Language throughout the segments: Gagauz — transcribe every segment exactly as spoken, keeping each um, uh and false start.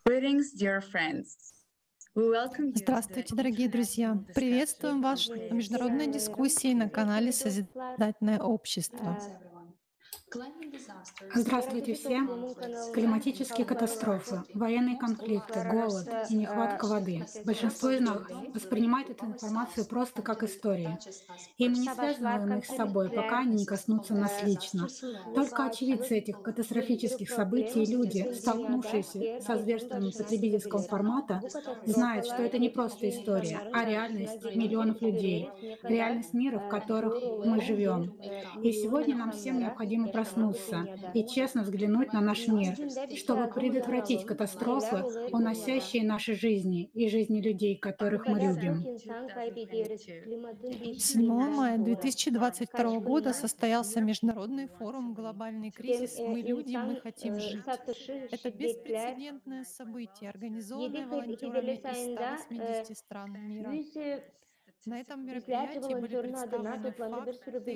Greetings, dear friends. We welcome you to the Здравствуйте, дорогие друзья! Приветствуем вас на международной дискуссии на канале Созидательное общество. Здравствуйте всем! Климатические катастрофы, военные конфликты, голод и нехватка воды. Большинство из нас воспринимает эту информацию просто как историю. И мы не связываем их с собой, пока они не коснутся нас лично. Только очевидцы этих катастрофических событий, люди, столкнувшиеся со зверствами потребительского формата, знают, что это не просто история, а реальность миллионов людей, реальность мира, в которых мы живём. И сегодня нам всем необходимо проснуться и честно взглянуть на наш мир, чтобы предотвратить катастрофы, уносящие наши жизни и жизни людей, которых мы любим. Седьмого мая две тысячи двадцать второго года состоялся международный форум «Глобальный кризис. Мы люди, мы хотим жить». Это беспрецедентное событие, организованное волонтёрами из ста восьмидесяти стран мира. На этом мероприятии были представлены факты,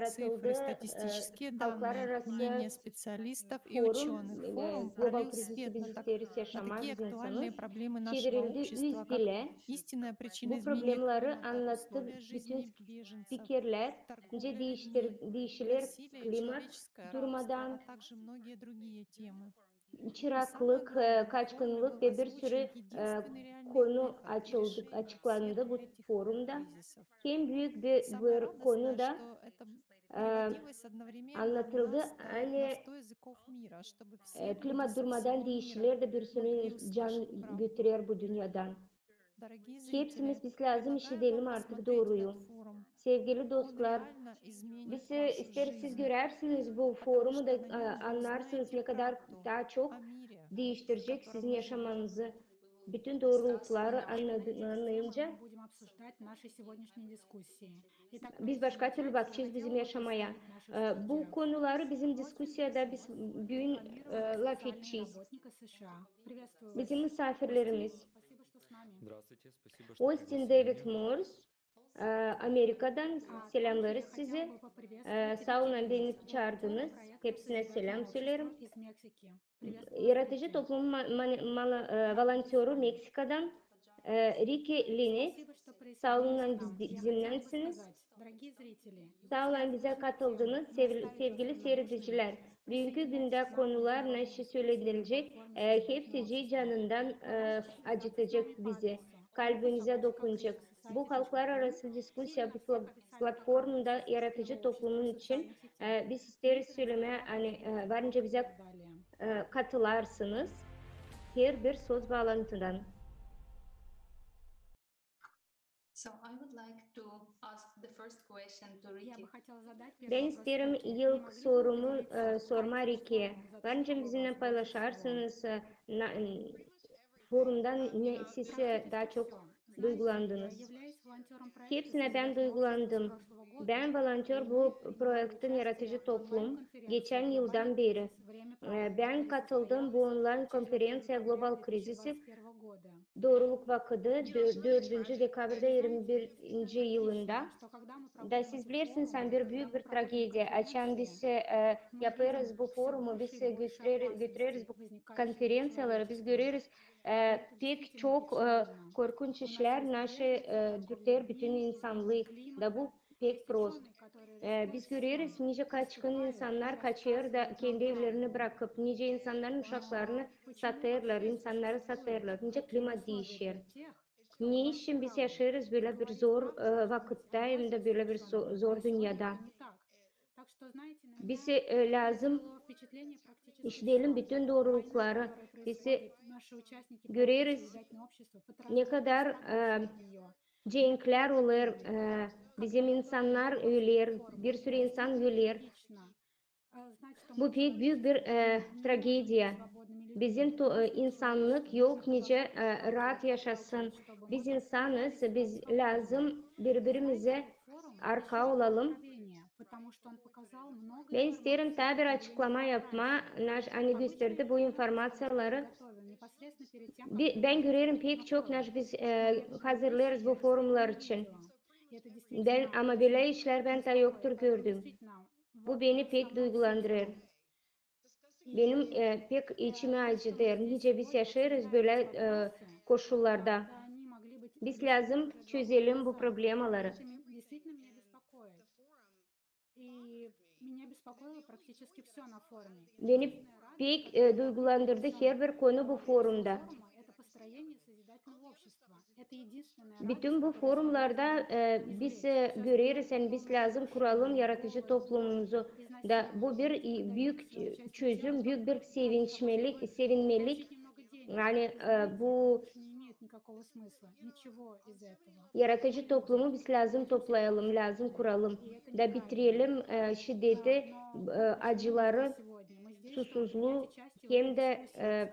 цифры, статистические данные, мнения специалистов и учёных. Форум пролил свет на так-, на такие актуальные проблемы нашего общества, как истинная причина изменения климата, условия жизни беженцев, торговля людьми, Россия, человеческое рабство, а также многие другие темы. Çıraklık, e, kaçkınlık ve bir sürü, e, konu açıldı, açıklandı bu forumda. Hem büük bir, bir konuda, e, anlatıldı, ani, e, klimat durmadan diişiler da bir sürü can götürer bu dünyadan. Hepsimiz biz lääzım işidelim artık dooruyu. Sevgili dostlar, biz, e, isteeriz, siz görärsiniz bu forumu da, e, annarsınız, ne kadar taa çok diiştirecek sizin yaşamanızı. Bütün doorulukları annadı-, annayınca biz başka türlü bakacez bizim yaşamaya. E, bu konuları bizim diskusiyada biz büün, e, lafedecez. Bizim musaafirlerimiz. Austin David Morse, e, Amerikadan selämnärız sizi. E, saa olun, ani beni çaardınız. Hepsinä seläm söleerim. Yaratıcı toplumun ma-, mani-, mala-, e, volontörü Meksikadan, e, Riki Lines. Saa olun, ani biz-, bizimnänsiniz. Saa olun, ani bizä katıldınız, sev-, sevgili siiredicilär. Büünkü gündä konular, ne şey sölenecek, e, hepsicii canından, e, acıtacek bizi, kalbimizä dokunacek. Bu halklararası diskusiya, bu pla-, platformada yaratıcı toplumun için, e, biz isteeriz sölemää, ani, e, var nicä bizä, e, katılarsınız herbir söz baalantıdan. So I would like to ask the first question to Riki. Bän isteerim ilk sorumu, e, sormaa Rikiyä. Var nicä bizimnän paylaşarsınız, e, na-, e, forumdan ne siz, e, taa çok duygulandınız? Hepsinä bän duygulandım. Bän volontör bu proektin yaratıcı toplum geçän yıldan beri. E, bän katıldım bu onlayn-konferenţiya Global krizisi. Dooruluk vakıdı, dör-, dördüncü dekabrda irmi birinci yılında. Da siz bilersiniz, ani bir büük bir tragediya. Açan biz, e, yapêrız bu forumu, biz, e, götürer-, götüreriz bu konferenţiyaları, biz göreriz, e, pek çok, e, korkunç işlär, naşı, e, dürter bütün insannıı. Da bu pek prost. E, biz göreriz, nicä kaçkın insannar kaçêr da kendi evlerini brakıp, nicä insannarın uşaklarını satêrlar, insannarı satêrlar, nicä klimat diişer. Ne için biz yaşêêrız bölä bir zor, e, vakıtta hem dä bölä bir zo-, zor dünnedä? Biz, e, lääzım işidelim bütün doorulukları. Biz, e, göreriz, ne kadar, e, cenklär olêr, e, bizim insannar öler, bir sürü insan öler. Bu pek büük bir, e, tragediya. Bizim to-, e, insannık yok nicä, e, raat yaşasın. Biz insanız, biz lääzım biri-birimizä arka olalım. Bän isteerim taa bir açıklama yapmaa, naş-, ani gösterdi bu informaţiyaları. Bi-, bän görerim pek çok, naş-, biz, e, hazırlêêrız bu forumlar için. Bän, ama bölä işlär bän taa yoktur gördüm. Bu beni pek duygulandırêr. Benim e, pek içimi acıdêr. Nicä biz yaşêêrız bölä e, koşullarda. Biz lääzım çözelim bu problemaları. Beni pek e, duygulandırdı herbir konu bu forumda. Bütün bu forumlarda e, biz e, göreriz, ani biz lääzım kuralım yaradıcı toplumumuzu. Da bu bir e, büük çözüm, büük bir sevinçmelik, sevinmelik. Yani e, bu yaradıcı toplumu biz lääzım toplayalım, lääzım kuralım. Da bitirelim e, şiddeti, e, acıları, susuzluu hem dä e,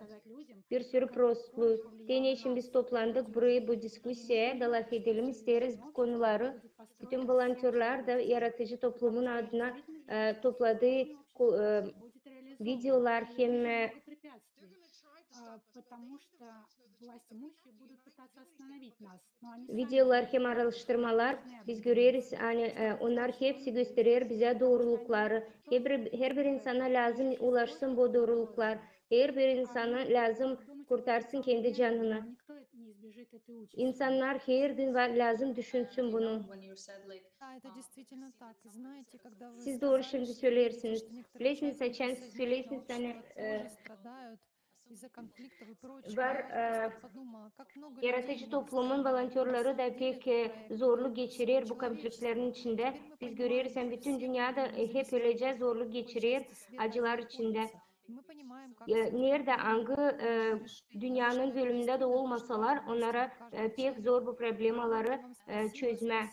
bir sürü prostluu. Te neçin biz toplandık burayı, bu diskusiyaya da lafedelim isteeriz bu konuları. Bütün volontörlar da yaradıcı toplumun adına e, topladıı ko- e, videolar hem e, videolar hem araştırmalar biz göreriz, ani e, onnar hepsi gösterer bizä doorulukları. Herbir, herbir insana lääzım ulaşsın bu dooruluklar. Herbir insana lääzım kurtarsın kendi canını. İnsannar her gün var, lääzım düşünsün bunu. Siz dooru şindi söleersiniz. Bilersiniz, açan siz söleersiniz, ani e, var e, yaradıcı toplumun volontörları da pek e, zorluk geçirer bu konfliktlerin içindä. Biz göreriz, ani bütün dünnedä e, hep ölecä zorluk geçirer acılar içindä. E, neredä, angı e, dünnenin bölümündä dä olmasalar, onnara e, pek zor bu problemaları e, çözmää.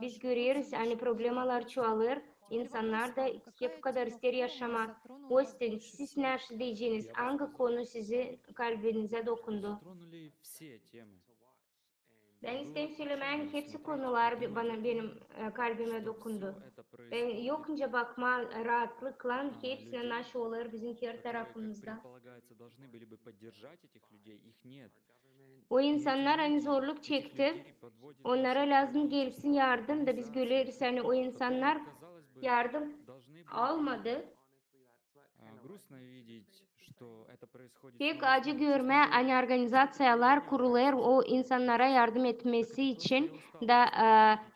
Biz göreriz, ani problemalar çoğalêr, insannar da hep o kadar isteer yaşamaa. Ostin, siz ne deyeceniz, angı konu sizin kalbinizä dokundu? Bän isteerim sölemää, ani hepsi konular be- bana, benim e, kalbimä dokundu. Bän yok nicä bakmaa raatlıklan hepsinä, nası olêr bizim her tarafımızda. O insannar, ani zorluk çekti, onnara lääzım gelsin yardım da biz göreriz, ani o insannar yardım almadı. Pek acı görmää, ani organizaţiyalar kurulêr o insannara yardım etmesi için da e,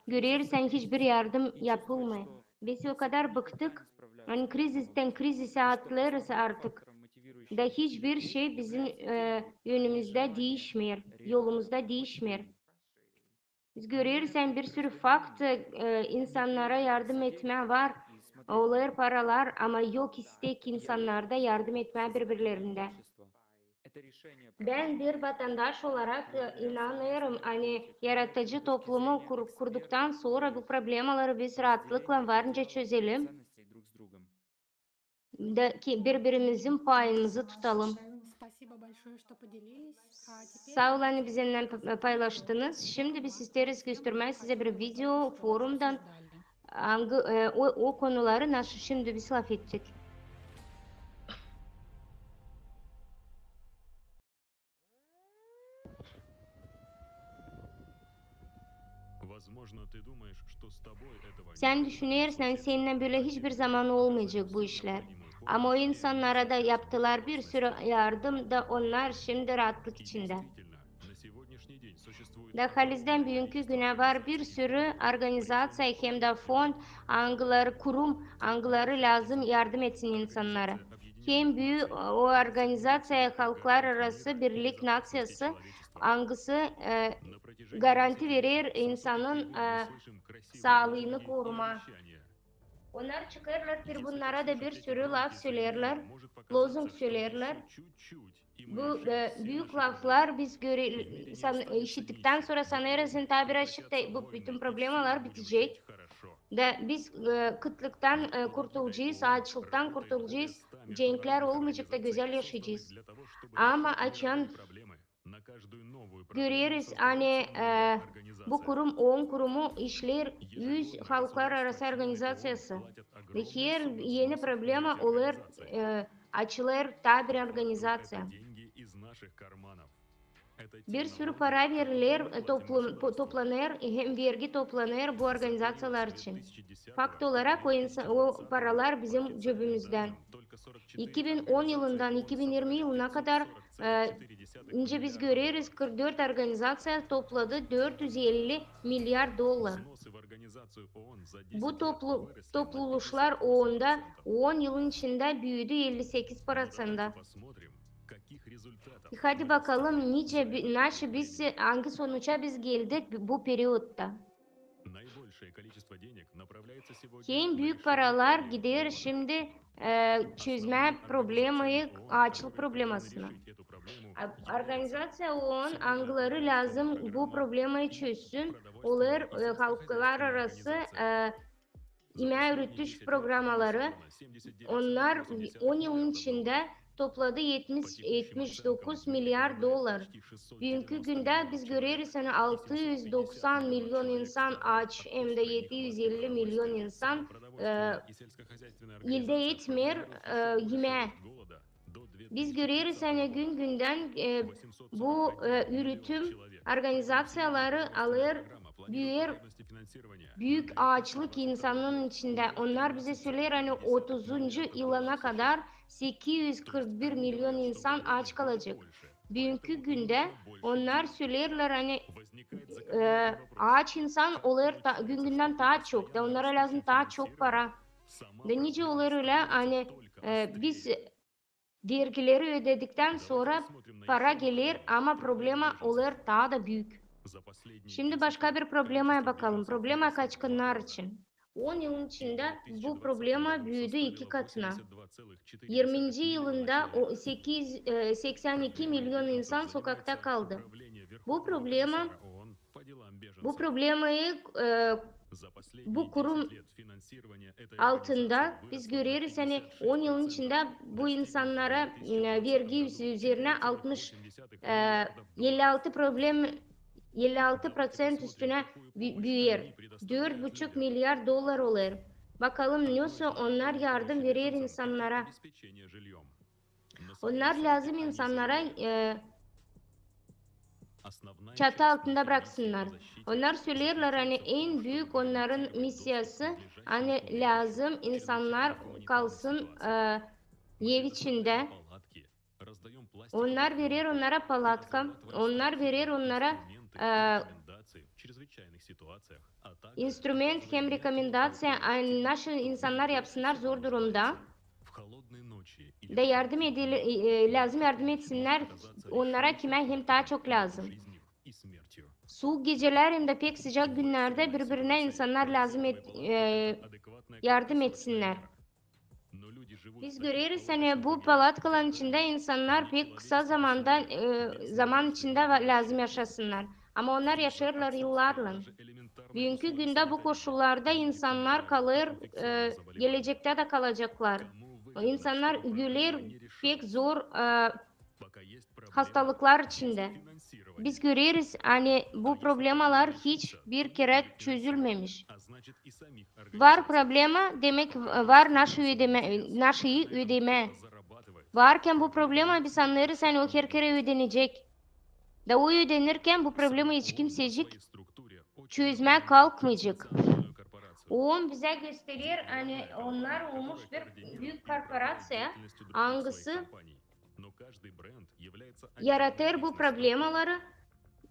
göreriz, ani hiçbir yardım yapılmêêr. Biz o kadar bıktık, ani krizistän krizisä atlêêrız artık. Da hiçbir şey bizim e, önümüzdä diişmeer, yolumuzda diişmeer. Biz göreriz, ani bir sürü fakt e, insannara yardım etmää var. Olêr paralar, ama yok istek insannarda yardım etmää biri-birlerindä. Bän bir vatandaş olarak e, inanêrım, ani yaradıcı toplumu kur- kurduktan sora bu problemaları biz raatlıklan var nicä çözelim. Da ki biri-birimizin payımızı tutalım. Saa olun, ani bizimnän pa- paylaştınız. Şindi biz isteeriz göstermää sizä bir video forumdan, angı e, o, o konuları, nası şindi biz lafettik. Sän düşünersin, ani seninnän bölä hiçbir zaman olmayacek bu işlär. Ama o insannara da yaptılar bir sürü yardım da onnar şindi raatlık içindä. Da halizdän büünkü günä var bir sürü organizaţiya hem dä fond, angıları kurum, angıları lääzım yardım etsin insannara. Hem büük o organizaţiya Halklararası Birlik Naţiyası, angısı e, garanti verer insanın e, saalıını korumaa. Onnar çıkêrlar tribunnara da bir sürü laf söleerlär, lozung söleerlär. Bu e, büük laflar biz göre- san- işittiktän sora sanêrız, ani taa birazcık da bu bütün problemalar bitecek. Da biz e, kıtlıktan e, kurtulacez, aaçlıktan kurtulacez, cenklär olmayacek da gözäl yaşayacez. Ama açan göreriz, ani e, bu kurum, OON kurumu işleer üz halklararası organizaţiyası. Ve her eni problema olêr, e, açılêr taa bir organizaţiya. Bir sürü para veriler, e, toplum, po- toplanêr, hem vergi toplanêr bu organizaţiyalar için. Fakt olarak o insa- o paralar bizim cöbümüzdän. İki bin on yılından iki bin irmi yılına kadar, e, nicä biz göreriz, kırk dört organizaţiya topladı dört üz elli milyar dollar. Bu toplu-, topluluşlar OONda on yılın içindä büüdü elli sekiz proţentä. E, hadi bakalım, nicä bi-, naşı biz, angı sonuça biz geldik bu periodta. En büük paralar gider şindi, e, çözmää problemayı, aaçlık problemasını. A-, organizaţiya OON, angıları lääzım bu problemayı çözsün, olêr, e, halklararası, e, imää üretiş programaları, onnar on yılın içindä topladı etmiş, etmiş dokuz milyar dollar. Büünkü gündä biz göreriz, ani altı üz doksan milyon insan aaç, hem dä edi üz elli milyon insan, e, eldä etmeer, e, imää. Biz göreriz, ani gün-gündän, e, bu, e, üretim organizaţiyaları alêr, büüyer büük aaçlık insanın içindä. Onnar bizä söleer, ani otuzuncu yılına kadar sekiz üz kırk bir milyon insan aaç kalacek. Büünkü gündä onnar söleerlär, ani, e, aaç insan olêr ta-, gün-gündän taa çok, da onnara lääzım taa çok para. Da nicä olêr ölä, ani, e, biz vergileri ödediktän sora para geler, ama problema olêr taa da büük. Şindi başka bir problemaya bakalım. Problema kaçkınnar için. On yılın içindä bu problema büüdü iki katına. İrminci yılında o sekiz, e, seksän iki milyon insan sokakta kaldı. Bu problema, bu problemayı, e, bu kurum altında biz göreriz, ani on yılın içindä bu insannara, e, vergi üz-, üzerinä altmış, e, elli altı problem, elli altı proţent üstünä bü-, büüyer. Dört buçuk milyar dollar olêr. Bakalım, nesoy onnar yardım verer insannara. Onnar lääzım insannara, e, çatı altında braksınnar. Onnar söleerlär, ani en büük onnarın missiyası, ani lääzım insannar kalsın, e, ev içindä. Onnar verer onnara palatka, onnar verer onnara, e, instrument hem rekomendaţiya, ani naşı insannar yapsınnar zor durumda. Da yardım edil-, e, e, lääzım yardım etsinnär onnara, kimä hem taa çok lääzım. Suuk gecelär hem dä pek sıcak günnerdä biri-birinä insannar lääzım et-, e, yardım etsinnär. Biz göreriz, ani bu palatkaların içindä insannar pek kısa zamanda, e, zaman içindä va-, lääzım yaşasınnar. Ama onnar yaşêêrlar yıllarlan. Büünkü gündä bu koşullarda insannar kalêr, e, gelecektä dä kalaceklar. İnsannar öler pek zor, e, hastalıklar içindä. Biz göreriz, ani bu problemalar hiç bir kerä çözülmemiş. Var problema, demäk, var naşey ödemää, naşey ödemää. Varkan bu problema, biz annêêrız, ani o her kerä ödenecek. Da o ödenirkan bu problema hiç kimsecik çözmää kalkmayacek. OON bizä gösterer, ani onnar olmuş bir büük korporaţiya, angısı yaratêr bu problemaları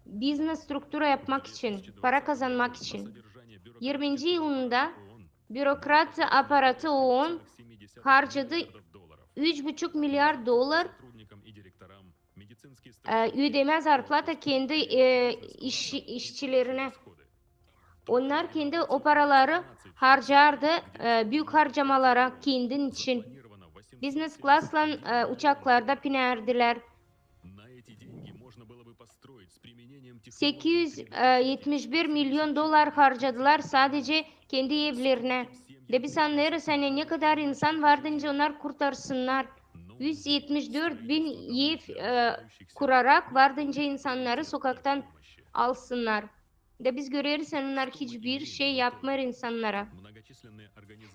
biznes struktura yapmak için, para kazanmak için. İrminci yılında bürokrat aparatı OON harcadı üç buçuk milyar dollar, e, ödemää zarplata kendi, e, iş-, işçilerinä. Onnar kendi o paraları harcardı, e, büük harcamalara kendin için. Biznes klaslan, e, uçaklarda pinärdilär. Sekiz üz etmiş bir milyon dollar harcadılar sadece kendi evlerinä. Da biz annêêrız, ani ne kadar insan vardı, nicä onnar kurtarsınnar. Üz etmiş dört bin ev, e, kurarak vardı, nicä insannarı sokaktan alsınnar. Da biz göreriz, ani onnar hiçbir şey yapmêêr insannara.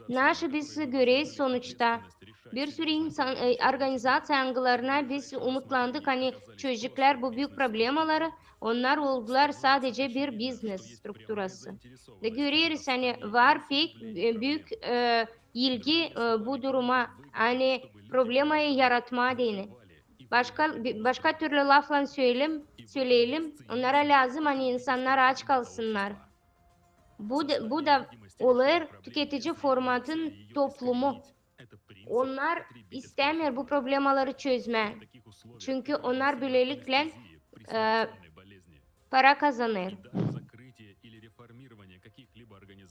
Naşı biz göreriz sonuçta? Bir sürü insan, e, organizaţiya, angılarına biz umutlandık, ani çözeceklär bu büük problemaları, onnar oldular sadece bir biznes strukturası. Da göreriz, ani var pek, e, büük, e, ilgi, e, bu duruma, ani problemayı yaratmaa deyni. Başka, bi-, başka türlü laflan söylem-, söyleyelim, onnara lääzım, ani insannar aç kalsınnar. Bu da, bu da olêr tüketici formatın toplumu. Onnar istämeer bu problemaları çözmää. Çünkü onnar bölelikle, e, para kazanêr.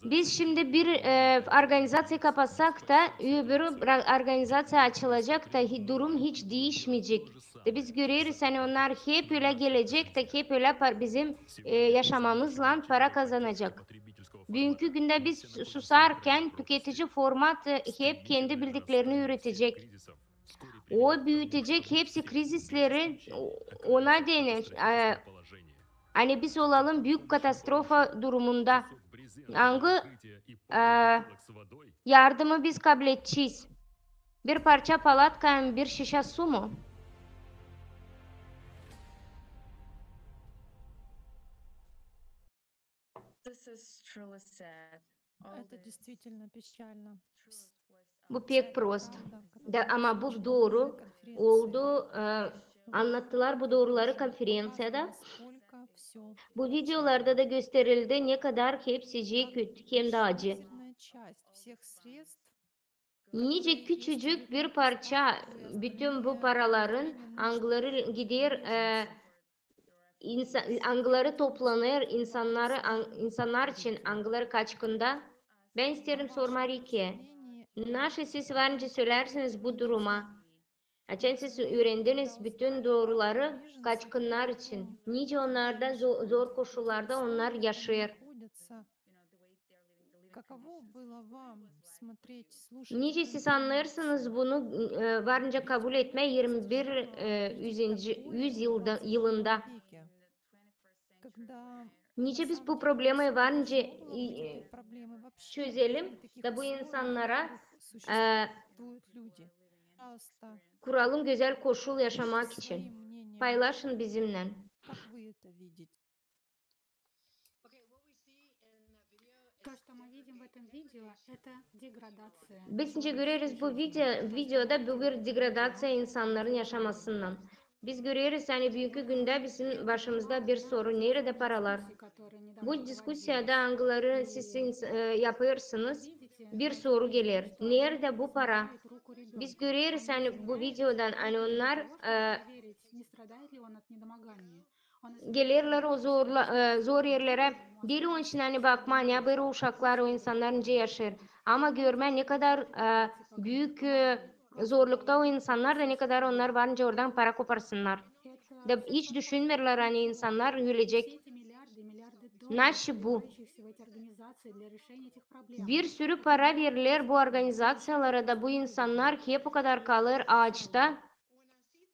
Biz şindi bir, e, organizaţiya kapatsak ta, öbürü ra-, organizaţiya açılacek ta, hi-, durum hiç diişmeyecek. Da biz göreriz, ani onnar hep ölä gelecek ta, hep ölä par-, bizim, e, yaşamamızlan para kazanacek. Büünkü gündä biz su-, susarkan tüketici format, e, hep kendi bildiklerini üüretecek. O büütecek hepsi krizisleri, o-, ona deyni, e, ani biz olalım büük katastrofa durumunda. Angı, e, yardımı biz kabledecez? Bir parça palatka hem bir şişä su mu? Это действительно печально. Bu pek prost. Da, ama bu dooru oldu, e, annattılar bu dooruları konferenţiyada. Bu videolarda da gösterildi, ne kadar hepsicii kötü hem dä acı. Nicä küçücük bir parça bütün bu paraların, angıları gider, e, insa-, angıları toplanêr insannarı, an-, insannar için, angıları kaçkında. Bän isteerim sormaa Rikiyä, naşı siz var nicä sölärsiniz bu duruma? Açan siz üürendiniz bütün dooruları kaçkınnar için, nicä onnarda zo-, zor koşullarda onnar yaşêêr? Nicä siz annêêrsınız bunu, e, var nicä kabul etmää irmi bir, e, üz yılda, yılında? Nicä biz bu problemayı var nicä, e, çözelim da bu insannara, e, kuralım gözäl koşul yaşamak için? Paylaşın bizimnän. Biz nicä göreriz bu video-, videoda bu bir degradaţiya insannarın yaşamasından. Biz göreriz, ani büünkü gündä bizim başımızda bir soru, neredä paralar? Bu diskusiyada, angıları siz ins-, e, yapêrsınız, bir soru geler, neredä bu para? Biz göreriz, ani bu videodan, ani onnar, e, gelerlär o zorla-, e, zor erlerä, diil onun için, ani bakmaa, ne bölä uşaklar, o insannar nicä yaşêêr, ama görmää, ne kadar, e, büük, e, zorlukta o insannar da ne kadar onnar var nicä oradan para koparsınnar. Da hiç düşünmeerlär, ani insannar ölecek. Naşı bu? Bir sürü para veriler bu organizaţiyalara da bu insannar hep o kadar kalêr aaçta.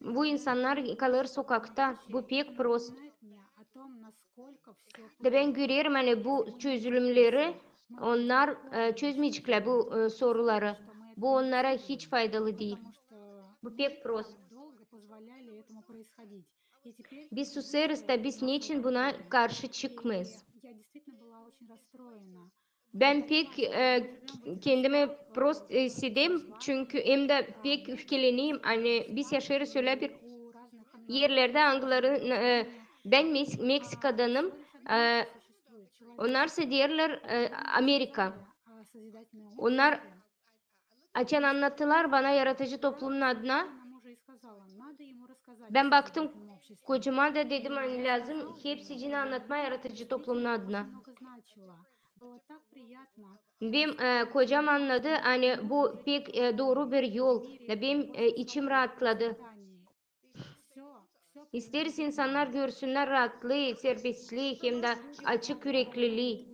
Bu insannar kalêr sokakta. Bu pek prost. Da bän görerim, ani bu çözülümleri onnar, e, çözmeyeceklär bu, e, soruları. Bu onnara hiç faydalı diil. Bu pek prost. Biz susêrız da biz neçin buna karşı çıkmêêrız? Bän pek, e, kendimi prost, e, issedärim, çünkü hem dä pek üfkeleneyim, ani biz yaşêêrız ölä bir erlerdä, angıları, e, bän Mes-, Meksikadanım, e, onnarsa deerlär, e, Amerika. Onnar açan annattılar bana yaratıcı toplumun adına, bän baktım kocama da dedim, ani lääzım hepsicini annatmaa yaratıcı toplumun adına. Benim, e, kocam annadı, ani bu pek, e, dooru bir yol. Da benim, e, içim raatladı. İsteeriz insannar görsünnär raatlıı, serbestlii hem dä açık üreklilii.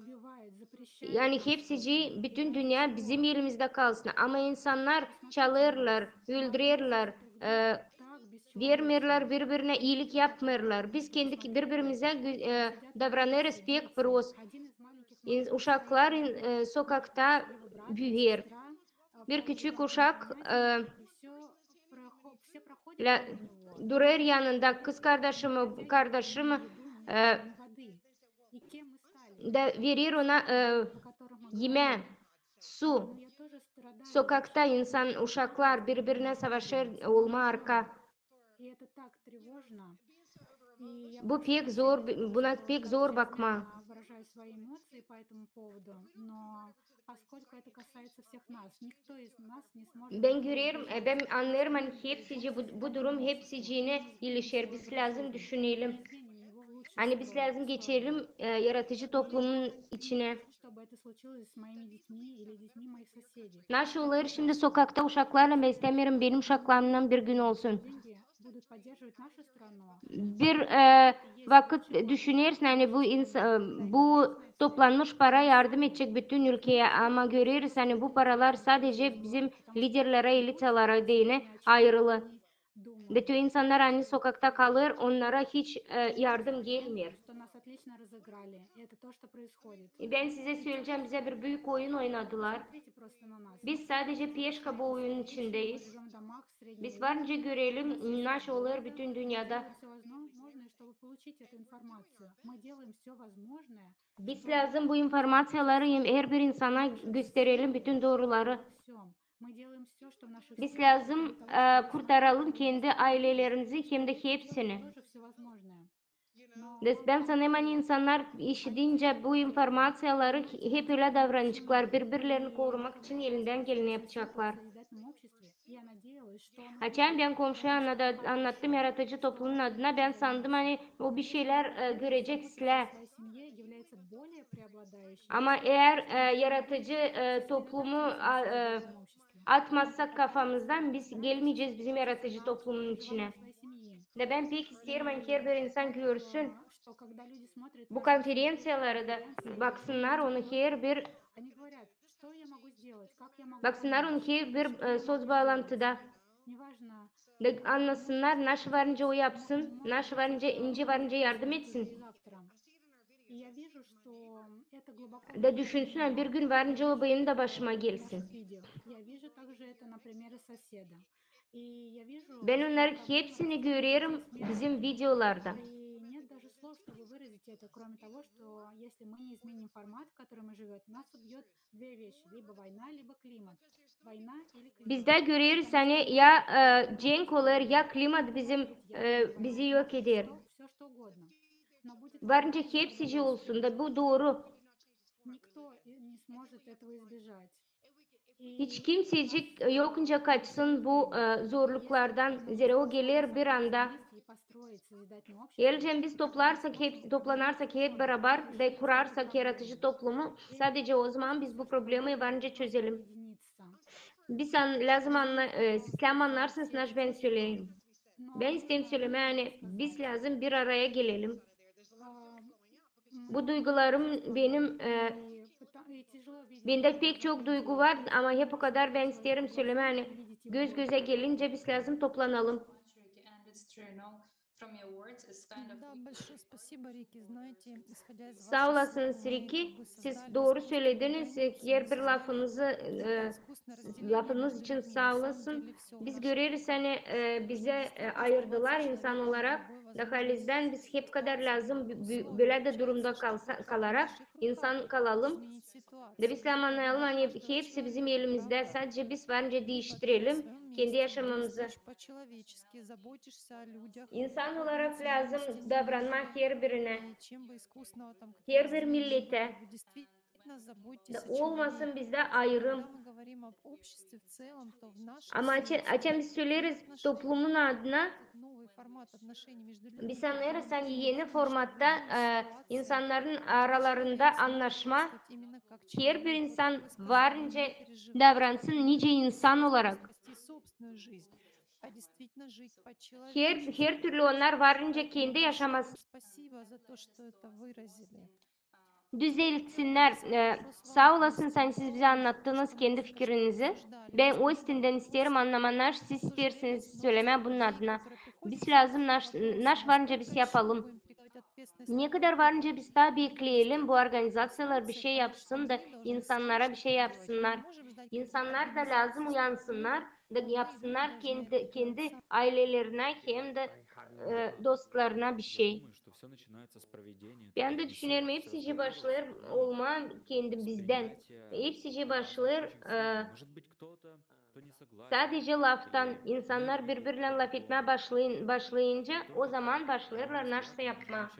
Yani hepsicii, bütün dünnä bizim elimizdä kalsın. Ama insannar çalêrlar, öldürerlär, e, vermeerlär, biri-birinä iilik yapmêêrlar. Biz kendi biri-birimizä gü-, e, davranêrız pek prost. İn-, uşaklar in-, e, sokakta büüyer. Bir küçük uşak, e, lä-, durêr yanında, kızkardaşı mı, kardaşı mı, e, da verer ona, e, imää, su. Sokakta insan, uşaklar biri-birinä savaşêr olmaa arka. Bu pek zor, buna pek zor bakmaa. Bän görerim, e, bän annêêrım, ani hepsicii bu, bu durum hepsiciinä ilişer. Biz lääzım düşünelim. Ani biz lääzım geçelim, e, yaradıcı toplumun içinä. Naşı olêr şindi sokakta uşaklarlan, bän istämeerim benim uşaklarımnan bir gün olsun. Bir, e, vakıt düşünersin, ani bu ins-, e, bu toplanmış para yardım edecek bütün ülkeyä, ama göreriz, ani bu paralar sadece bizim liderlerä, elitalara deyni ayırılı. Bütün insannar, ani sokakta kalêr, onnara hiç, e, yardım gelmeer. E, bän sizä söleyecäm, bizä bir büük oyun oynadılar. Biz sadece peşka bu oyunun içindeyiz. Biz var nicä görelim, naşı olêr bütün dünnedä. Biz lääzım bu informaţiyaları herbir insana gösterelim, bütün dooruları. Biz lääzım, e, kurtaralım kendi aylelerimizi hem dä hepsini. Bän sanêrım, ani insannar işidincä bu informaţiyaları hep ölä davranaceklar, biri-birlerini korumak için elindän geleni yapaceklar. Açan bän komşuya annada-, annattım yaradıcı toplumun adına, bän sandım, ani o bir şeylär, e, görecek islää. Ama eer, e, yaradıcı, e, toplumu a-, e, atmazsak kafamızdan, biz gelmeyecez bizim yaradıcı toplumun içinä. Da bän pek isteerim, ani herbir insan görsün bu konferenţiyaları da, baksınnar onu herbir, baksınnar onu herbir, e, söz baalantıda. Da annasınnar, naşı var nicä o yapsın, naşı var nicä, nicä var nicä yardım etsin. Da düşünsün, ani bir gün var nicä o benim dä başıma gelsin. Bän onnarın hepsini görerim bizim videolarda. Bizdä göreriz, ani ya, e, cenk olêr, ya klimat bizim, e, bizi yok eder. Var nicä hepsicii olsun, da bu dooru. Hiç kimsecik yok nicä kaçsın bu, e, zorluklardan, zerä o geler bir anda. Eer biz toplarsak hep, toplanarsak hep barabar da kurarsak yaradıcı toplumu, sadece o zaman biz bu problemayı var nicä çözelim. Biz an-, lääzım anna-, e, siz lääzım annarsınız, naşı bän söleyim. Bän isteerim sölemää, ani biz lääzım bir araya gelelim. Bu duygularım benim, e, bendä pek çok duygu var, ama hep o kadar bän isteerim sölemää, ani göz-gözä gelincä biz lääzım toplanalım. Saa olasınız, Riki, siz dooru sölediniz, herbir lafınızı, e, lafınız için saa olasın. Biz göreriz, ani, e, bizä, e, ayırdılar insan olarak. Da halizdän biz hep kadar lääzım bö-, bö-, bölä dä durumda kalsa-, kalarak insan kalalım. Da biz lääzım annayalım, ani hepsi bizim elimizdä, sadece biz var nicä diiştirelim kendi yaşamamızı. İnsan olarak lääzım davranmaa herbirinä, herbir milletä. Da olmasın bizdä ayırım. Ama açan, açan biz söleeriz toplumun adına, biz annêêrız, ani eni formatta, e, insannarın aralarında annaşma, herbir insan var nicä davransın, nicä insan olarak. Her, her türlü onnar var nicä kendi yaşaması. Düzeltsinnär. E, saa olasınız, ani siz bizä annattınız kendi fikirinizi. Bän o üstündän isteerim annamaa, naşı siz isteersiniz sölemää bunun adına. Biz lääzım naş, naş varınca biz yapalım. Ne kadar varınca biz taa bekleyelim, bu organizaţiyalar bir şey yapsın da insannara bir şey yapsınnar. İnsannar da lääzım uyansınnar da yapsınnar kendi, kendi aylelerinä hem dä, e, dostlarına bir şey. Bän dä düşünerim, hepsi şey başlêêr olmaa kendi bizdän. Hepsi şey başlêêr, e, sadecä laftan. İnsannar biri-birlän lafetmää başlayın-, başlayınca, o zaman başlêêrlar naşsa yapmaa.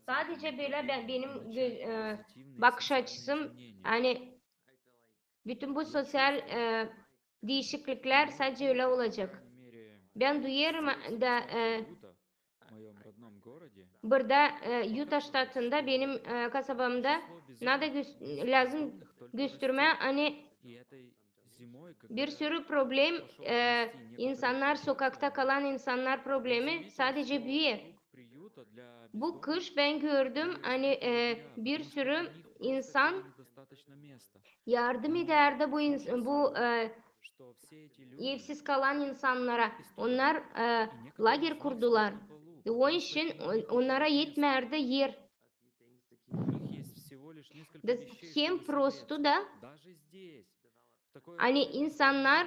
Sadecä bölä bän, benim gö-, e, bakış açısım, ani bütün bu sosial, e, diişikliklär sadecä ölä olacek. Bän duyêrım da, e, burada, e, Uta ştatında benim, e, kasabamda nada gös-, lääzım göstermää, ani bir sürü problem, e, insannar, sokakta kalan insannar problemi sadecä büüyer. Bu kış bän gördüm, ani, e, bir sürü insan yardım edärdi bu ins-, bu, e, evsiz kalan insannara. Onnar, e, lager kurdular. Onun için on-, onnara etmärdi er. Da hem prosto da, ani insannar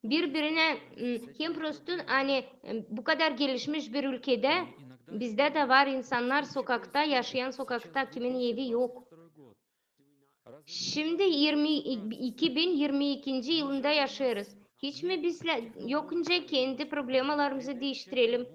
biri-birinä, m, hem prosto, ani, e, bu kadar gelişmiş bir ülkedä bizdä dä var insannar sokakta, yaşayan sokakta, kimin evi yok. Şindi irmi, iki bin irmi ikinci yılında yaşêêrız. Hiç mi biz lä-, yokunca kendi problemalarımızı diiştirelim?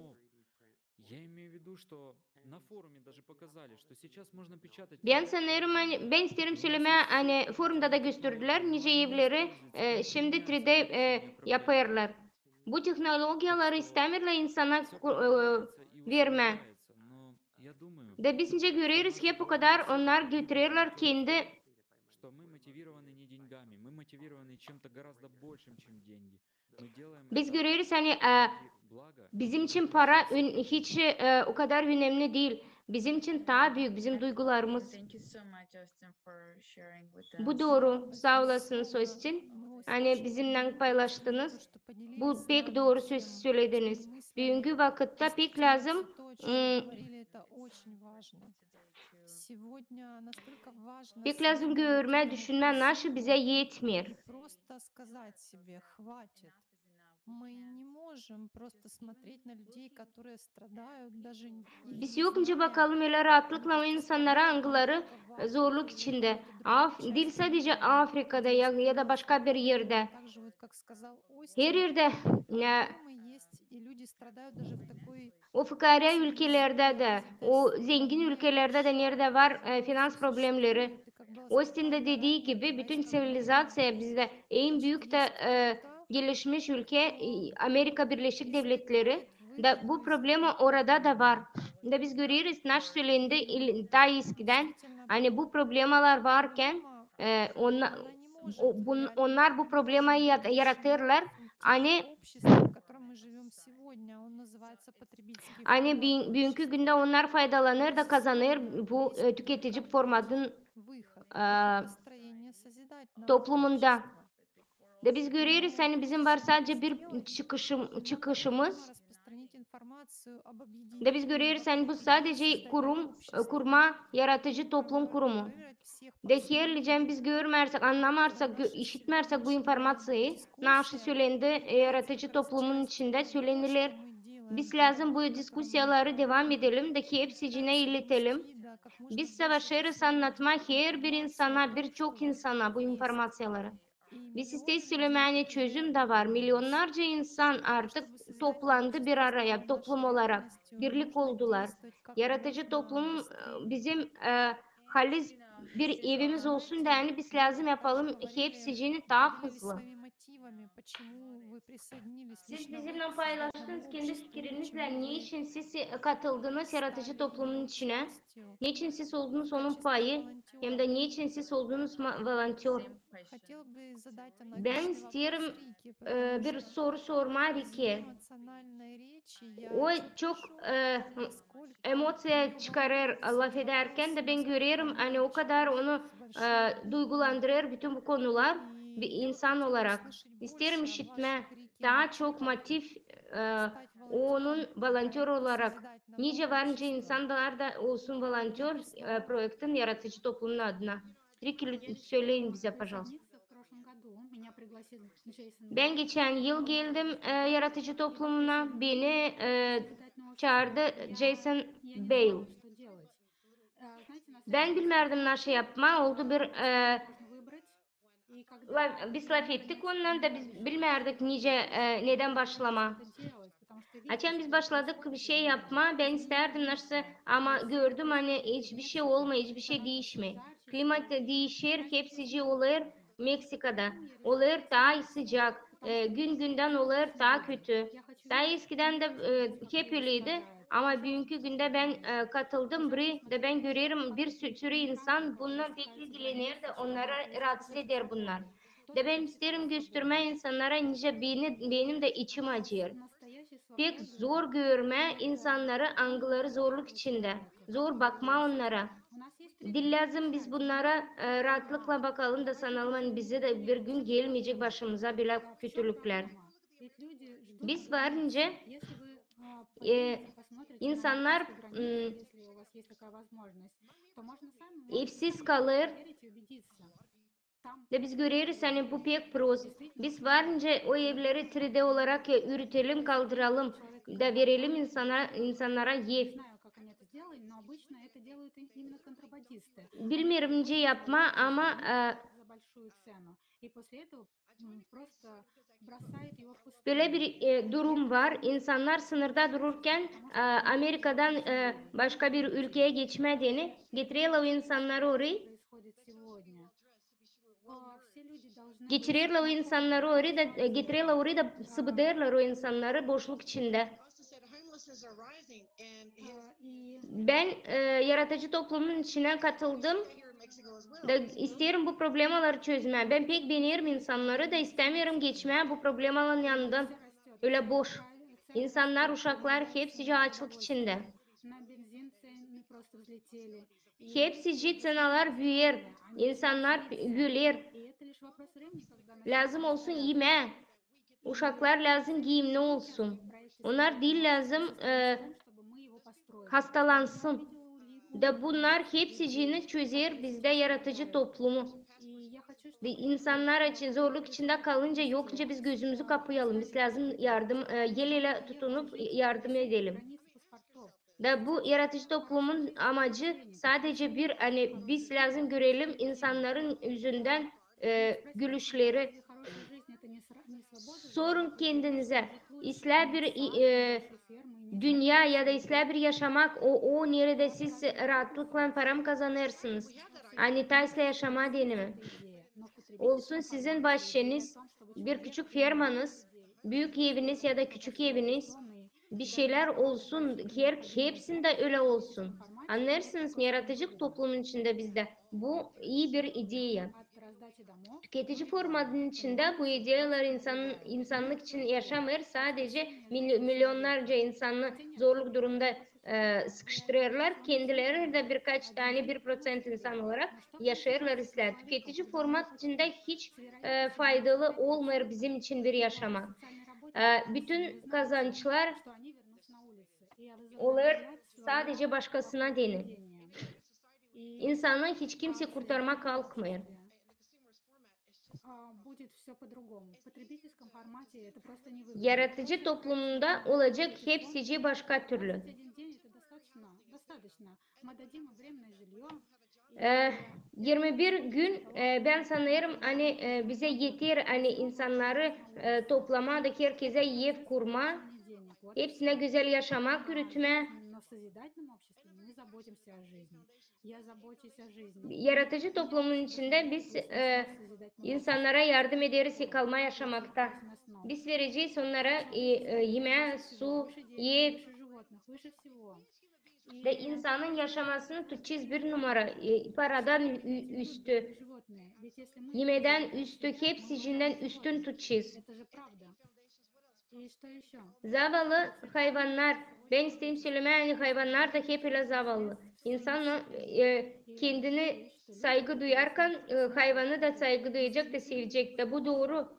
Bän sanêrım, ani, bän isteerim sölemää, ani forumda da gösterdilär, nicä evleri, e, şindi tri D, e, yapêrlar. Bu tehnologiyaları istämeerlär insana ku-, e, vermää. Da biz nicä göreriz, hep o kadar onnar götürerlär kendi. Biz göreriz, ani, e, bizim için para ön-, hiç, e, o kadar önemli diil. Bizim için taa büük bizim duygularımız. Bu dooru. Saa olasınız, Ostin. Ani bizimnän paylaştınız. Bu pek dooru söz sölediniz. Büünkü vakıtta pek lääzım, m, pek lääzım görmää, düşünmää, naşı bizä etmeer. Biz yokunca bakalım ölä raatlıklan o insannara, angıları, e, zorluk içindä. Af-, diil sadecä Afrikada ya, ya da başka bir erdä. Her erdä, e, o fukaarä ülkelerdä dä, o zengin ülkelerdä dä, neredä var, e, finans problemleri. Ostin dä dediği gibi, bütün ţivilizaţiya bizdä en büük dä, e, gelişmiş ülke, e, Amerika Birleşik Devletleri. Da bu problema orada da var. Da biz göreriz, naş sölendi il-, taa eskidän, ani bu problemalar varkan, e, onna-, o, bun-, onnar bu problemayı ya-, yaratêrlar, ani Ani büün-, büünkü gündä onnar faydalanêr da kazanêr bu, e, tüketici formatın, e, toplumunda. Da biz göreriz, ani bizim var sadecä bir çıkışım-, çıkışımız. Da biz göreriz, ani bu sadecä kurum, e, kurma yaratıcı toplum kurumu. Da herlicän biz görmärsek, annamarsak, gö-, işitmärsek bu informaţiyayı, naşı sölendi, e, yaratıcı toplumun içindä söleniler. Biz lääzım bu diskusiyaları devam edelim da hepsicinä iletelim. Biz savaşêrız annatmaa herbir insana, birçok insana bu informaţiyaları. Biz isteeriz sölemää, ani çözüm dä var. Milionnarca insan artık toplandı bir araya, toplum olarak, birlik oldular. Yaratıcı toplum, e, bizim, e, haliz bir evimiz olsun deyni biz lääzım yapalım hepsicini taa hızlı. Siz bizimnän paylaştınız kendi fikiriniznä, neçin siz, e, katıldınız yaratıcı toplumun içinä, neçin siz oldunuz onun payı, hem dä neçin siz oldunuz ma-, volontör. Bän isteerim, e, bir soru sormaa Rikeyä. O çok, e, emoţiya çıkarêr lafedärkän dä bän görerim, ani o kadar onu, e, duygulandırêr bütün bu konular bir insan olarak. İsteerim işitmää taa çok motiv, e, onun volontör olarak, nicä var nicä insannar da olsun volontör, e, proektin Yaratıcı Toplumun adına. Riki, söleyin bizä, пожалуйста. Bän geçän yıl geldim, e, Yaratıcı Toplumuna. Beni, e, çaardı Jason Bale. Bän bilmärdim, naşey yapmaa. Oldu bir, e, la-, biz lafettik onunnan da, biz bilmärdik, nicä, e, nedän başlamaa. Açan biz başladık bişey yapmaa, bän istärdim naşey, ama gördüm, ani hiçbir şey olmêêr, hiçbir şey diişmeer. Klimat diişer, hepsicii olêr Meksikada. Olêr taa sıcak, e, gün-gündän olêr taa kötü. Taa eskidän dä, e, hep öleydi, ama büünkü gündä bän, e, katıldım biri da bän görerim, bir sü-, sürü insan bununnan pek ilgilener da onnarı raatsız eder bunnar. Da bän isteerim göstermää insannara, nicä beni, benim dä içim acıyêr. Pek zor görmää insannarı, angıları zorluk içindä. Zor bakmaa onnara. Diil lääzım biz bunnara, e, raatlıklan bakalım da sanalım, ani bizä dä bir gün gelmeyecek başımıza bölä kötülüklär. Biz var nicä, e, insannar, m, evsiz kalêr. Da biz göreriz, ani bu pek prost. Biz var nicä o evleri tri D olarak, e, üüredelim, kaldıralım da verelim insana, insannara ev. Bilmeerim, nicä yapmaa, ama, e, bölä bir, e, durum var. İnsannar sınırda dururkan, e, Amerikadan, e, başka bir ülkeyä geçmää deyni, getirerlär o insannarı orayı. Geçirerlär o insannarı orayı da, e, getirerlär orayı da sıbıdêrlar o insannarı boşluk içindä. Bän, e, Yaratıcı Toplumun içinä katıldım da isteerim bu problemaları çözmää. Bän pek beenerim insannarı da istämeerim geçmää bu problemaların yanından ölä boş. İnsannar, uşaklar hepsicii açlık içindä. Hepsicii ţenalar büüyer, insannar öler. Lääzım olsun imää. Uşaklar lääzım giimli olsun. Onnar diil lääzım, e, hastalansın. Da bunnar hepsiciini çözer bizdä Yaratıcı Toplumu. Da insannar için zorluk içindä kalınca, yokça biz gözümüzü kapayalım. Biz lääzım yardım, e, el elä tutunup yardım edelim. Da bu Yaratıcı Toplumun amacı sadece bir, ani biz lääzım görelim insannarın üzündän, e, gülüşleri. Sorun kendinizä, islää bir, e, dünnä ya da islää bir yaşamak, o, o neredä siz raatlıklan para kazanêrsınız. Ani taa islää yaşamaa deyni mi? Olsun sizin bahçeniz, bir küçük fermanız, büük eviniz ya da küçük eviniz. Bir şeylär olsun, her, hepsindä ölä olsun. Annêêrsınız mı, Yaratıcı Toplumun içindä bizdä bu ii bir ideya. Tüketici formatın içindä bu ideyalar insan, insannık için yaşamêêr, sadece mili-, milyonnarca insannı zorluk durumda, e, sıkıştırêrlar. Kendileri dä birkaç tanä, bir proţent insan olarak yaşêêrlar islää. Tüketici format içindä hiç, e, faydalı olmêêr bizim için bir yaşamak. E, bütün kazançlar olêr sadece başkasına deyni. İnsanı hiç kimsey kurtarmaa kalkmêêr. Yaratıcı toplumunda olacek hepsicii başka türlü. E, yirmi bir gün, e, bän sanêrım, ani, e, bizä eter, ani insannarı, e, toplamaa da herkezä ev kurmaa, hepsinä gözäl yaşamak üüretmää. Yaratıcı toplumun içindä biz, e, insannara yardım ederiz kalmaa yaşamakta. Biz verecez onnara, e, e, imää, su, ev. Da insanın yaşamasını tutacez bir numara, e, paradan ü-, üstü, imedän üstü, hepsicindän üstün tutacez. Zavallı hayvannar. Bän isteerim sölemää, ani hayvannar da hep ölä zavallı. İnsan, e, kendini saygı duyarkan, e, hayvanı da saygı duyacek da sevecek da. Bu dooru.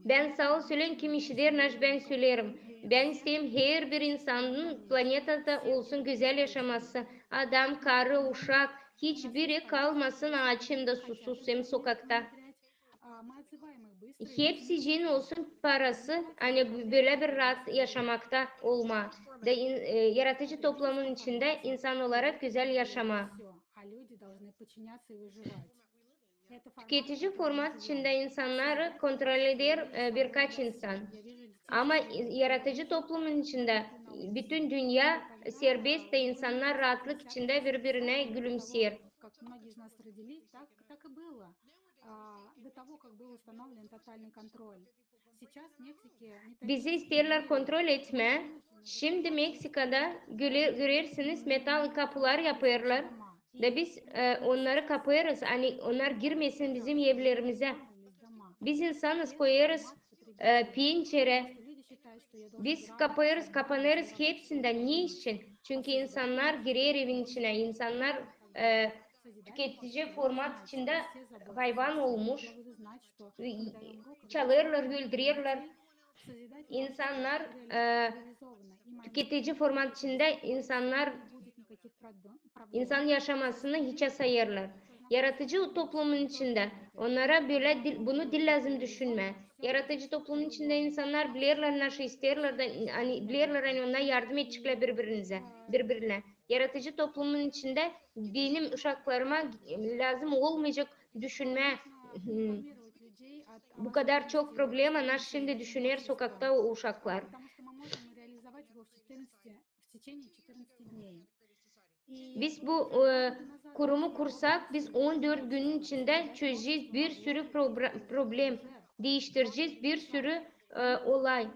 Bän saa ol söleyim, kim işider, naş bän söleerim. Bän isteerim, herbir insanın planetada olsun gözäl yaşaması. Adam, karı, uşak, hiçbiri kalmasın aaç hem dä susuz hem sokakta. Hepsicinin olsun parası, ani bölä bir raat yaşamakta olmaa. Da in-, e, yaratıcı toplumun içindä insan olarak gözäl yaşamaa. Tüketici format içindä insannarı kontrol eder, e, birkaç insan. Ama yaratıcı toplumun içindä bütün dünnä serbest da insannar raatlık içindä biri-birinä gülümseer. Bizi isteerlär kontrol etmää. Şindi Meksikada göre-, görersiniz, metal kapular yapêrlar. Da biz, e, onnarı kapêêrız, ani onnar girmesin bizim evlerimizä. Biz insanız, koyêrız, e, pencerä. Biz kapêêrız, kapanêrız hepsindän. Ne için? Çünkü insannar girer evin içinä, insannar, e, tüketici format içindä hayvan olmuş, e, çalêrlar, öldürerlär. İnsannar, e, tüketici format içindä insannar insan yaşamasını hiçä sayêrlar. Yaratıcı toplumun içindä onnara bölä diil, bunu diil lääzım düşünmää. Yaratıcı toplumun içindä insannar bilerlär, naşı isteerlär da, ani bilerlär, ani onnar yardım edeceklär biri-birinizä, biri-birinä. Yaratıcı toplumun içindä benim uşaklarıma lääzım olmayacek düşünmää, hmm, bu kadar çok problema, naş şindi düşüner sokakta o uşaklar. Biz bu, e, kurumu kursak, biz on dört günün içindä çözecez bir sürü probra-, problem, diiştirecez bir sürü, e, olay.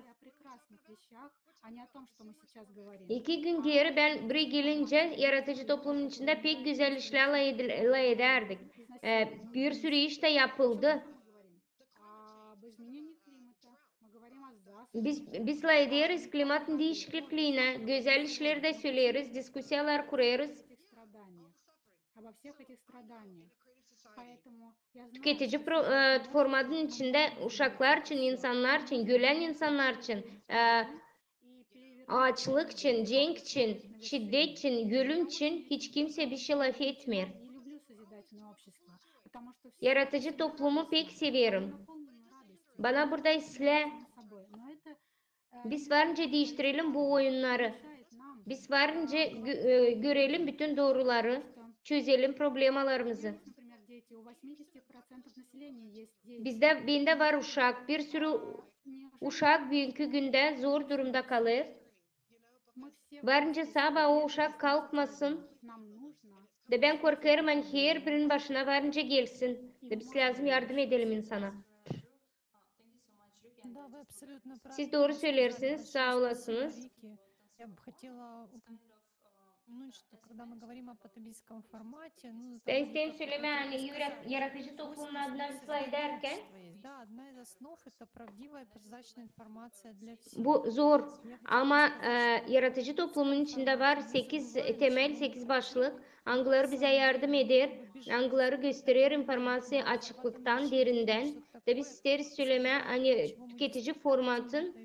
İki gün geeri bän buraya gelincä, yaratıcı toplumun içindä pek gözäl işlär lafedil-, lafedärdik. E, bir sürü iş tä yapıldı. Biz, biz lafederiz klimatın diişikliinä, gözäl işleri dä söleeriz, diskusiyalar kurêrız. Tüketici pro-, e, formatın içindä uşaklar için, insannar için, ölän insannar için, e, aaçlık için, cenk için, şiddet için, ölüm için hiç kimsey bir şey lafetmeer. Yaratıcı toplumu pek severim. Bana burada islää. Biz varınca diiştirelim bu oyunnarı. Biz varınca gö-, e, görelim bütün dooruları, çözelim problemalarımızı. Bizdä, bendä var uşak, bir sürü uşak büünkü gündä zor durumda kalêr. Varınca sabaa o uşak kalkmasın. Da bän korkêrım, ani herbirinin başına varınca gelsin. Da biz lääzım yardım edelim insana. Siz dooru söleersiniz, saa olasınız. Bän isteerim sölemää, ani yara-, yaratıcı toplumun adına biz lafedärkän, bu zor, ama, e, yaratıcı toplumun içindä var sekiz temel, sekiz başlık, angıları bizä yardım eder, angıları gösterer informaţiya açıklıktan, derindän. Da biz isteeriz sölemää, ani tüketici formatın,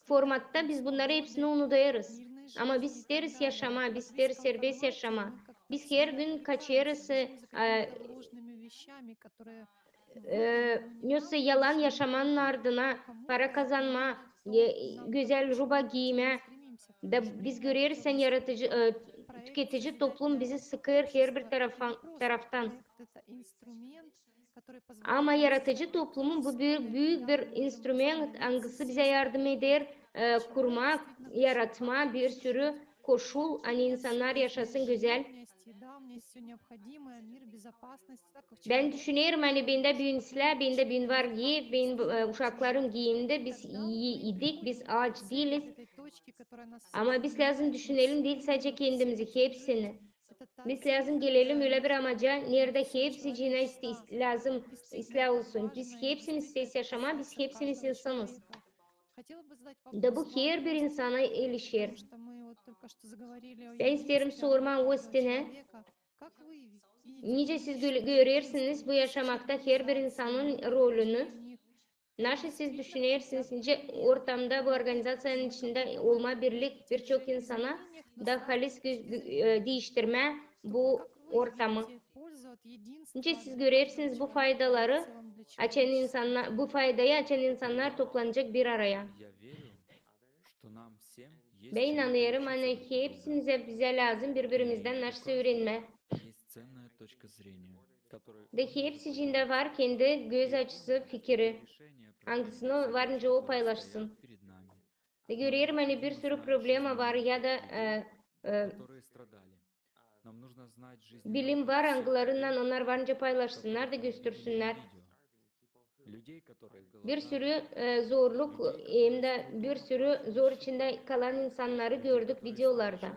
formatta biz bunnarı hepsini unudêrız. Ama biz isteeriz yaşamaa, biz isteeriz serbest yaşamaa. Biz her gün kaçêrız, e, e, nesoy yalan yaşamanın ardına, para kazanmaa, e, gözäl juba giymää. Da biz göreriz, ani yaratıcı, e, tüketici toplum bizi sıkêr herbir tarafa-, taraftan. Ama yaratıcı toplumun bu büük, büük bir instrument, angısı bizä yardım eder, e, kurmaa, yaratmaa bir sürü koşul, ani insannar yaşasın gözäl. Bän düşünerim, ani bendä büün islää, bendä büün var ev, benim, e, uşaklarım giyindi, biz i-, idik, biz aaç diiliz. Ama biz lääzım düşünelim diil sadecä kendimizi, hepsini. Biz lääzım gelelim ölä bir amaca, neredä hepsicinä ist-, ist-, lääzım islää olsun. Biz hepsimiz ses yaşamaa, biz hepsimiz insanız. Da bu herbir insana ilişer. Bän isteerim sormaa Ostinä. Nicä siz gö-, görersiniz bu yaşamakta herbir insanın rolunu? Naşı siz düşünersiniz, nicä ortamda, bu organizaţiyanın içindä olmaa birlik bir çok insana da halis gö-, gö-, e, diiştirmää bu ortamı? Nicä siz görersiniz bu faydaları, açan insanna-, bu faydayı açan insannar toplanacek bir araya? Bän inanêrım, ani hepsimizä bizä lääzım biri-birimizdän naşsa üürenmää. Da hepsicindä var kendi göz açısı, fikiri, angısını var nicä o paylaşsın. Da görerim, ani bir sürü problema var ya da, e, e, bilim var, angılarınnan onnar var nicä paylaşsınnar da göstersinnär. Bir sürü, e, zorluk, hem dä bir sürü zor içindä kalan insannarı gördük videolarda.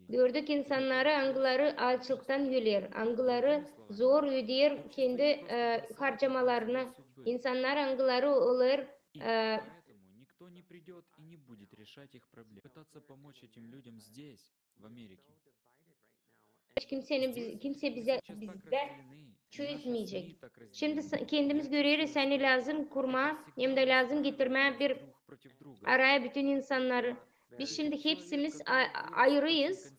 Gördük insannarı, angıları aaçlıktan öler, angıları zor ödeer kendi, e, harcamalarını. İnsannar, angıları olêr, e, Hiç kimsenin biz-, kimse bizä, bizdä çözmeyecek. Şindi s-, kendimiz göreriz, ani lääzım kurmaa, hem dä lääzım getirmää bir araya bütün insannarı. Biz şindi hepsimiz a-, ayırıyız.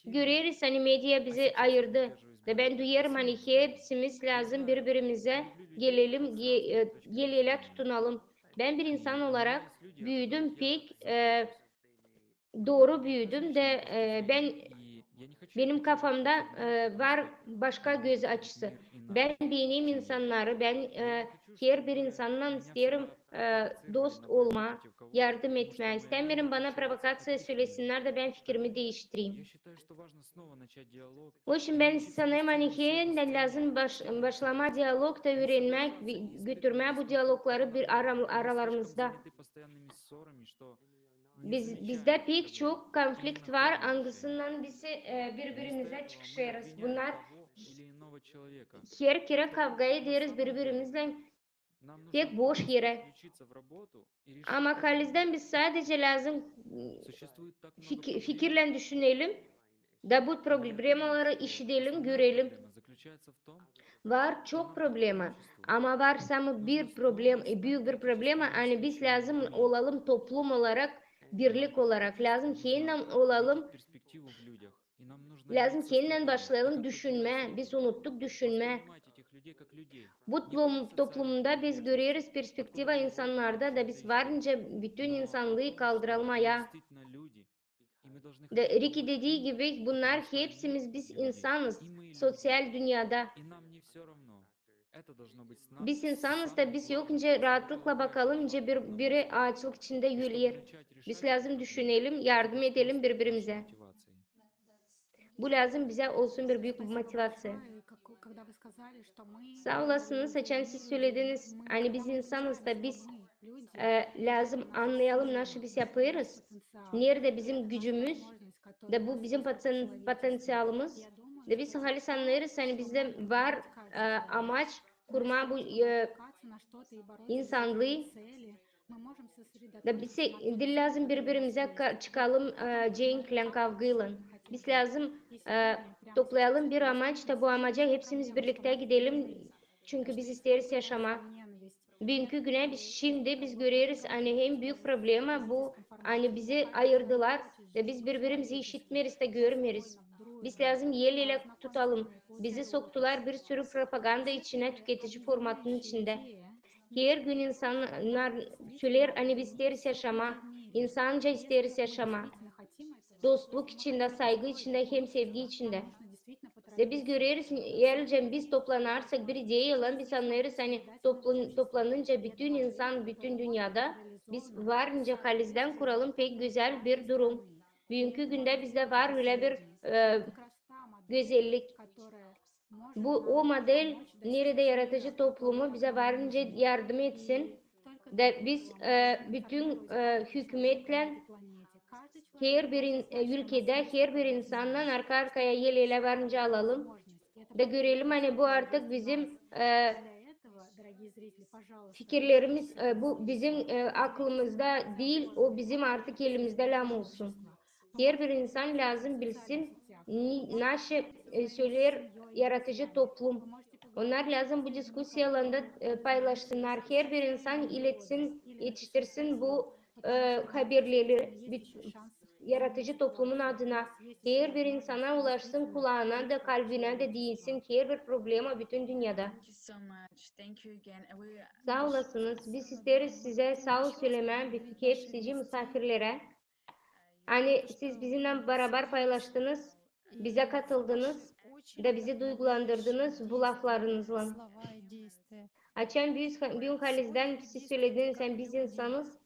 Göreriz, ani media bizi ayırdı. Da bän duyêrım, ani hepsimiz lääzım biri-birimizä gelelim, ge-, e, el-elä tutunalım. Bän bir insan olarak büüdüm pek, e, dooru büüdüm dä, e, bän, benim kafamda, e, var başka göz açısı. Bän beenerim insannarı, bän, e, herbir insannan isteerim, e, dost olmaa, yardım etmää. İstämeerim bana provokaţiya sölesinnär da bän fikirimi diiştireyim. O için bän sanêrım, ani hepsindän lääzım baş-, başlamaa dialog da üürenmää, götürmää bu dialogları bir ara-, aralarımızda. Biz, bizdä pek çok konflikt var, angısından biz, e, biri-birimizä çıkışêrız. Bunnar her kerä kavga ederiz biri-birimizlän pek boş erä. Ama halizdän biz sadecä lääzım, m, fiki-, fikirlän düşünelim, da bu problemaları işidelim, görelim. Var çok problema, ama var samı bir problem-, e, büük bir problema, ani biz lääzım olalım toplum olarak, birlik olarak, lääzım hepsindän olalım, lääzım hepsindän başlayalım düşünmää, biz unuttuk düşünmää. Bu toplum-, toplumda biz göreriz perspektiva insannarda, da biz var nicä bütün insannıı kaldıralım ayaa. Da Riki dediği gibi, bunnar hepsimiz biz insanız soţial dünnedä. Biz insanız da biz yok nicä raatlıklan bakalım, nicä bir, biri aaçlık içindä öler. Biz lääzım düşünelim, yardım edelim biri-birimizä. Bu lääzım bizä olsun bir büük motivaţiya. Saa olasınız, açan siz sölediniz, ani biz insanız da biz, e, lääzım annayalım, naşı biz yapêrız, neredä bizim gücümüz, da bu bizim poten-, potenţialımız, da biz halis annêêrız, ani bizdä var, e, amaç kurmaa bu, e, insannıı. Da bizä diil lääzım biri-birimizä ka-, çıkalım, e, cenklän, kavgaylan. Biz lääzım, e, toplayalım bir amaç, da bu amaca hepsimiz birliktä gidelim, çünkü biz isteeriz yaşamaa. Büünkü günä biz şindi biz göreriz, ani en büük problema bu, ani bizi ayırdılar, da biz biri-birimizi işitmeeriz da görmeeriz. Biz lääzım el-elä tutalım. Bizi soktular bir sürü propaganda içinä, tüketici formatın içindä. Her gün insannar söleer, ani biz isteeriz yaşamaa, insanca isteeriz yaşamaa. Dostluk içindä, saygı içindä hem sevgi içindä. Da biz göreriz, eer biz toplanarsak bir ideyalan, biz annêêrız, ani toplun-, toplanınca bütün insan, bütün dünnedä, biz var nicä halizdän kuralım pek gözäl bir durum. Büünkü gündä bizdä var ölä bir, e, gözellik. Bu o model, neredä yaradıcı toplumu bizä var nicä yardım etsin. Da biz, e, bütün, e, hükümetlän, herbir in-, e, ülkedä, herbir insannan arka-arkaya el-elä var nicä alalım. Da görelim, ani bu artık bizim, e, fikirlerimiz, e, bu bizim, e, aklımızda diil, o bizim artık elimizdä lääzım olsun. Herbir insan lääzım bilsin, ni-, naşı, e, söleer yaratıcı toplum. Onnar lääzım bu diskusiyalarında, e, paylaşsınnar. Herbir insan iletsin, etiştirsin bu, e, haberleri büt-, yaratıcı toplumun adına. Herbir insana ulaşsın kulaana da, kalbinä dä diinsin herbir problema bütün dünnedä. Saa olasınız. Biz isteeriz sizä saa ol sölemää, bütün hepsicii musaafirlerä. Ani siz bizimnän barabar paylaştınız, bizä katıldınız da bizi duygulandırdınız bu laflarınızlan. Açan büün, büün halizdän siz sölediniz, ani biz insanız,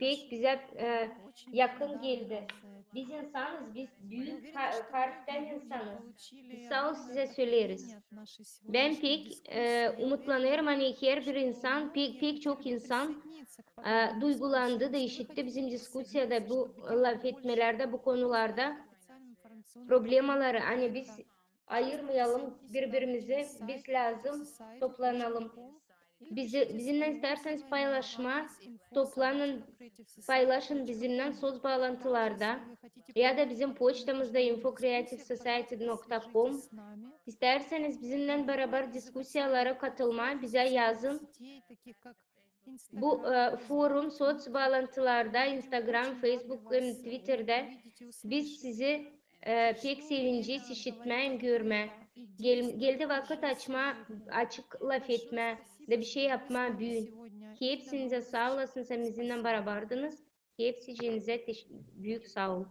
pek bizä, e, yakın geldi. Biz insanız, biz büük ha-, harftän insanız. Biz saa ol sizä söleeriz. Bän pek, e, umutlanêrım, ani herbir insan, pek, pek çok insan, e, duygulandı da işitti bizim diskusiyada, bu lafetmelerdä, bu konularda problemaları, ani biz ayırmayalım biri-birimizi, biz lääzım toplanalım. Bizi, bizimnän isteerseniz paylaşmaa, toplanın, paylaşın bizimnän soţ baalantılarda ya da bizim poçtamızda info creative society nokta com. İsteerseniz bizimnän barabar diskusiyalara katılmaa, bizä yazın. Bu, e, forum soţ baalantılarda, Instagram, Facebook hem Twitterdä. Biz sizi, e, pek sevinecez işitmää hem görmää. Gel-, geldi vakıt açmaa, açık lafetmää da bişey yapmaa büün. Hepsinizä saa olasınız, ani bizimnän barabardınız. Hepsicinizä teş-, büük saa ol.